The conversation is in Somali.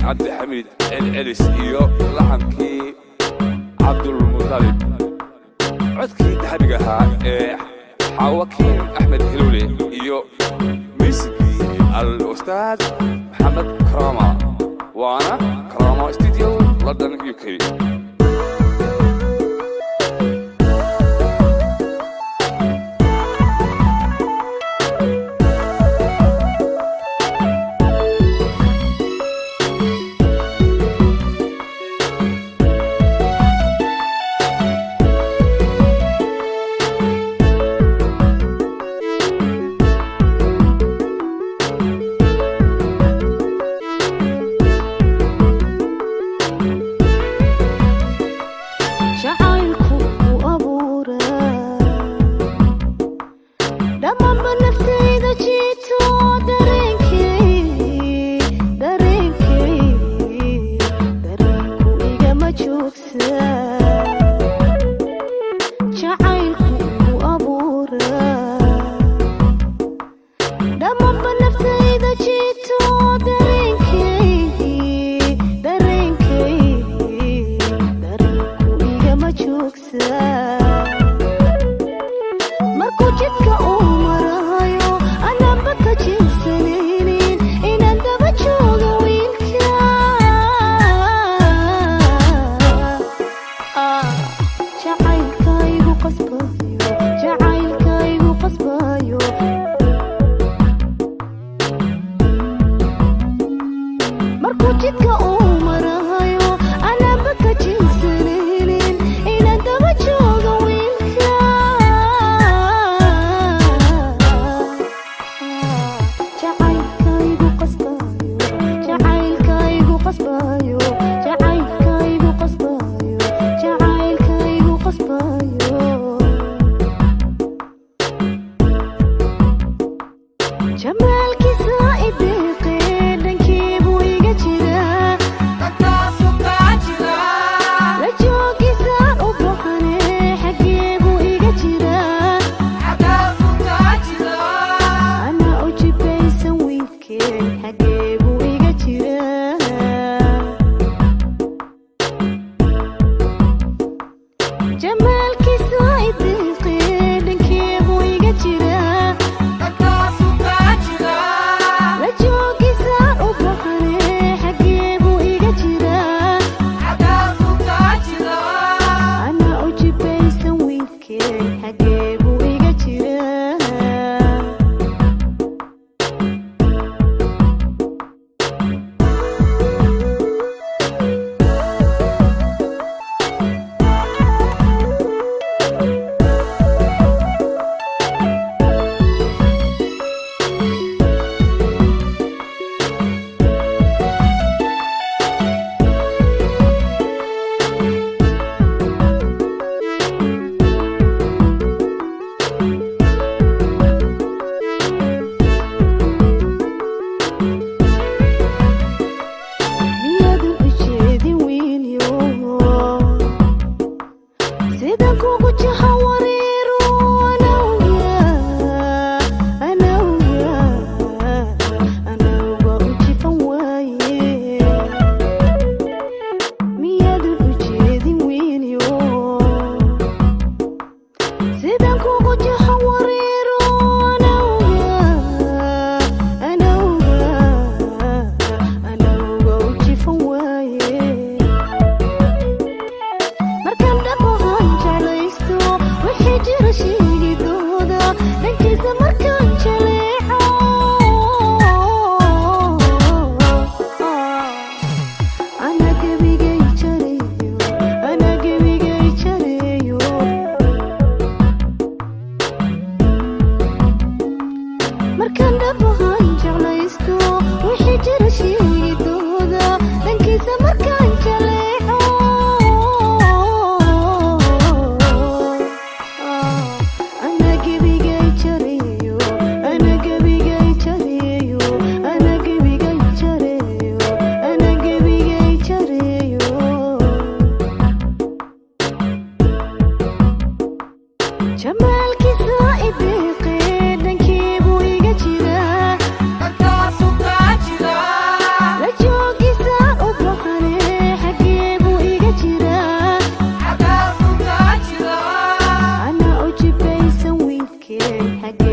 Cabdixamiid Celcelis iyo laxankii Cabdulmudalib, codkii dahabiga ahaa ee Xaawakiin Axmed Hilowle iyo miisigii al-ustaad Maxamed Karama, waana Karama Studio, London, UK. Jacaylku u abuuraa dhammaanba naftayda jiito, dareenkay dareenkay dareenku igama joogsaa. Jacaylku igu abuuraa dhammaanba naftayda jiito, dareenkay dareenkay dareenku igama joogsaa. Markuu jidka uu marayo anaanba ka jinsanaynin inaan daba joogo wiilka. Jacaylkaygu qasbayo, jacaylkaygu qasbayo. Markuu jidka uu marayo anaanba ka jinsanaynin inaan daba joogo wiilka. Jacaylkaygu qasbayo, jacaylkaygu qasbayo, jacaylkaygu qasbayo, jacaylkaygu qasbayo. Jamaalkiisa ideeqe, dhankeebuu iga jiraa. La joogisaan u baxane, xaggee buu iga jiraa? Anaa u jibaysan wiilkee, xaggee buu iga jiraa? Jamaalkiisa ideeqe, dhankee buu iga jiraa? La joogisaan u baxane, xaggee buu iga jiraa? Anaa u jibaysan wiilkee, xaggee buu iga jiraa? Miyaadan u jeedin wiilyo sidan kugu jaha wareero? Anawga, anawga, anawga u jifan waaye. Miyaadan u jeedin wiilyo sidan kugu jaha wareero? Anawga, anawga, anawga u jifan waaye. Markaan dhabahan jeclaysto, wixii jira sheegidooda, dhankiisa markaan jaleeco, ana gebigay jareeyo, ana gebigay jareeyo. Markaan dhabahan jeclaysto, wixii jira sheegidooda, dhankiisa markaan jaleeco, ana gebigay jareeyo, ana gebigay jareeyo, ana gebigay jareeyo, ana gebigay jareeyo. Jamaalkiisa ideeqe, dhankee buu iga jiraa? Xagee